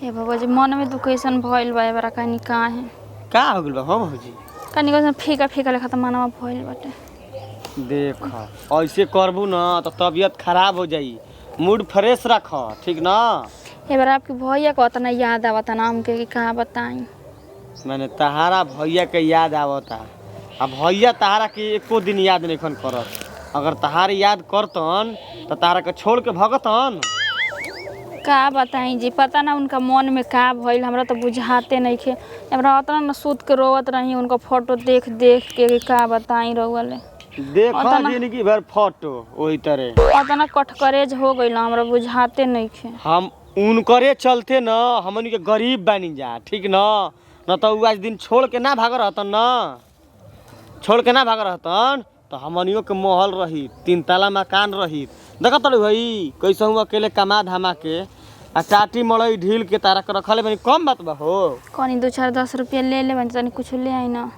हे बाबा जी, मन में दुख ऐसन भइल बा एबारा कनी काहे। का हो गेल बा हो भौजी? कनी कैसन फीका फीका लेखा त मनवा भइल बाटे। देख, ऐसे करबू ना तो तबीयत खराब हो जाई। मूड फ्रेश रख, ठीक ना? एबार आपके भैया को उतना याद आवता ना हमके कि का बताई। मैंने तहारा भैया के याद आवता आ भैया तहारा के एको दिन याद नहीं करत। अगर तहार याद करतन तो तहारा के छोड़ के भगतन। का बताई जी, पता ना उनका मन में का भइल, हमरा तो बुझाते नइखे। हमरा उतना न सुत के रोवत रही उनका फोटो देख देख के कि का बताई रउआ ले। देख, ओतना- जिंदगी भर फोटो वही तरह। उतना कठकरेज हो गइल, हमरा बुझाते नइखे। हम उनकरे चलते न हमन के गरीब बानी जा, ठीक न? न तो उ आज दिन छोड़ के ना भाग रहतन न, छोड़ के ना भाग रहतन तो हमनियों के महल रही, तीन ताला मकान रही। देखत तड़ू भाई कैसे हूँ अकेले कमा धामा के आ टाटी मड़ई ढील के तारा के रखले बनी। कम बात बा हो? कनी दू चार 10 रुपया ले ले तनी कुछ ले आई ना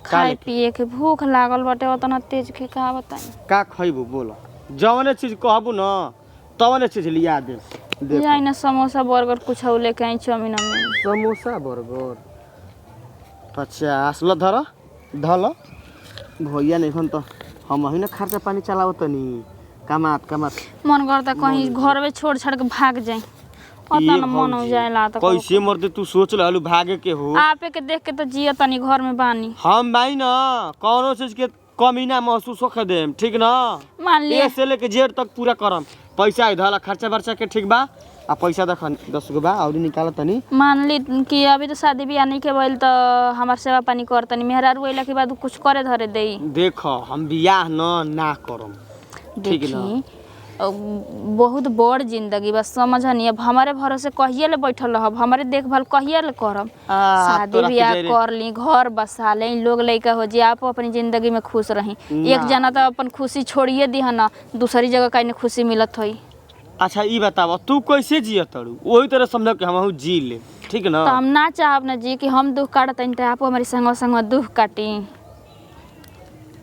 खाए लेके? पिए के, भूख लागल बाटे उतना तेज के का बताई। का खइबू बोलो? जवने चीज कहबू न तवने चीज लिया दे। ले देखो, आई ना समोसा बर्गर कुछ लेके आई, चाउमीन उमीन। समोसा बर्गर 50 ल धर धल। भैया नहीं तो हम ही ना खर्चा पानी चलाओ तनी कमात कमात। मन करता कहीं घर में छोड़ छाड़ के भाग जाई, उतना ये मन हो भौजी, जाएला तो। कैसे मरते तू सोच लहलू भागे के हो? आपे के देख के तो जिया तनी घर में बानी। हम भाई ना कौनो चीज के कमी ना महसूस होखे देम, ठीक ना? मान ए लिए से लेके जेड तक पूरा करम। पैसा धल खर्चा बर्चा के, ठीक बा? आ पैसा देख, 10 गो बा और निकाल तनी। मान ली कि अभी तो शादी बियाह नहीं के भइल तो हमार सेवा पानी करतनी, मेहरारू अइला के बाद कुछ करे धरे देई। देख, हम बियाह न ना करम, ठीक ना? देखी, बहुत बड़ जिंदगी बस समझनी। अब हमारे भरोसे कहिए ले बैठल रहब, हमारे देखभाल कहिए ले करब? आ, शादी तोरा के बियाह जरे- कर ली, घर बसा ले, लोग लइका हो जी, आप अपनी जिंदगी में खुश रही। एक ना। जना तो अपन खुशी छोड़िए दिह ना, दूसरी जगह कहीं खुशी मिलत होई। अच्छा ई बताव, तू कैसे जिय तड़ू? वही तरह समझ के हमहू जी ले, ठीक ना? तो हम ना चाहब ना जी कि हम दुख काटत तो आप हमारे संग संग दुख काटी।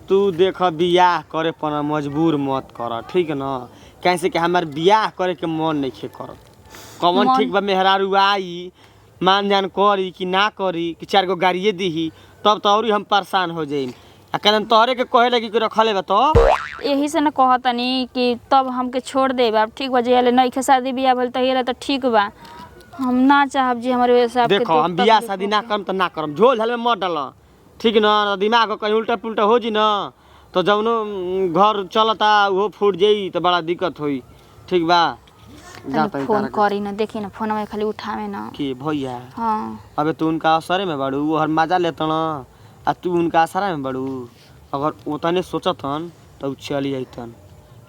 तू देख, बियाह करे पर मजबूर मत कर, ठीक न? कैसे कि हमार बियाह करे के मन नहीं कर कौन। मन- ठीक बा, मेहरारू आई मान जान करी कि ना करी कि चार गो गाड़िए दीही तब तो और हम परेशान हो जाइम। आ कहन तोहरे के कहे लगी कि रखले बा तो। यही से न कहतनी कि तब हमके छोड़ देब आप, ठीक बा? जे नइखे शादी बियाह भइल तहिया तो ठीक बा, हम ना चाहब जी हमारे वजह से आपके देखो, दुख हम बियाह तकलीफ शादी ना होखे। करम तो ना करम, झोल झाल में मत डाल, ठीक न? दिमाग कहीं उल्टा पुल्टा हो जी न तो जौनो घर चलता उहो फूट जाई तो बड़ा दिक्कत होई, ठीक बा? जा तनी तनी फोन तारा के- करी ना, देखी ना फोन में खाली उठावे ना। के भैया? हाँ। अबे तू उनका असरे में बाड़ू, वो हर मजा लेतन आ तू उनका असरा में बाड़ू। अगर ओतने सोचतन तो उ चली जैतन,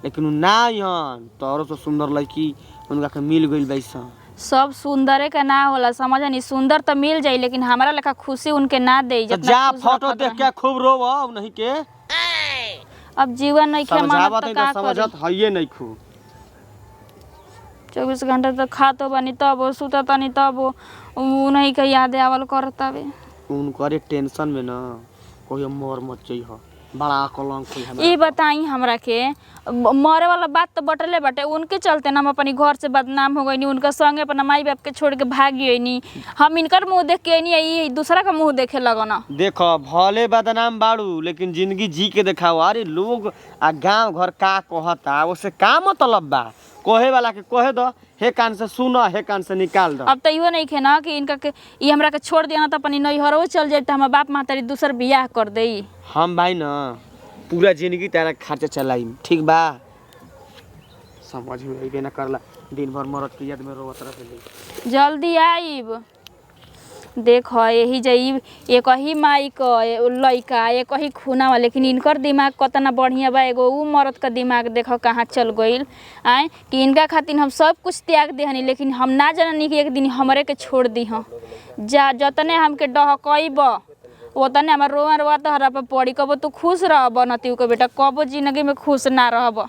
लेकिन उ ना अइहन तो औरो से सुंदर लड़की उनका के मिल गइल बैसन। सब सुंदरे के ना होला समझनी, सुंदर तो मिल जाई लेकिन हमारा लेखा खुशी उनके ना देई तो जितना जा खुश फोटो रखत देख रही। के खूब रोव नहीं के। अब जीवन नहीं खे मानत समझावत तो है का तो करी? समझत हइये नहीं खूब। 24 घंटा तो खातो बानी तब सुतत तनी तब उन्हीं के याद आवल करतावे। उनकरे टेंशन में ना कोई मर मत जइह, बड़ा कलंक होई हमरा। ई बताई हमरा के, मरे वाला बात तो बटले बाटे, उनके चलते ना हम अपनी घर से बदनाम हो गईनी, उनका संगे अपना माई बाप के छोड़ के भाग गईनी। हम इनकर मुंह देख के अइनी, ई दूसरा का मुंह देखे लगन। देखो, भले बदनाम बाड़ू लेकिन जिंदगी जी के देखाओ। अरे लोग आ गांव घर का कहता ओसे का मतलब बा? कहे वाला के कहे दो, हे कान से सुन हे कान से निकाल दो। अब तो इहो नहीं खे ना कि इनका के ई हमरा के छोड़ दिया ना तो अपनी नैहरो चल जाए तो हमार बाप महतारी दूसर बियाह कर देई। हम भाई ना पूरा जिंदगी तारा खर्चा चलाई, ठीक बा? समझ में अइबे ना करला, दिन भर मरद के याद में रोवत रहे। जल्दी आइब। देख, यही जई एक ही माई क लइका, एक ही खूना, लेकिन इनकर दिमाग कतना बढ़िया बा। एगो ऊ मरद का दिमाग देख कहाँ चल गइल आए कि इनका खातिर हम सब कुछ त्याग देहनी, लेकिन हम ना जननी कि एक दिन हमरे के छोड़ दीह। जा जतने हमके डहकइब ओतने हमार रोआ रोआ तोहरा पर पड़ी। कबो तू खुश रहब नतिउ के बेटा, कबो जिंदगी में खुश ना रहब।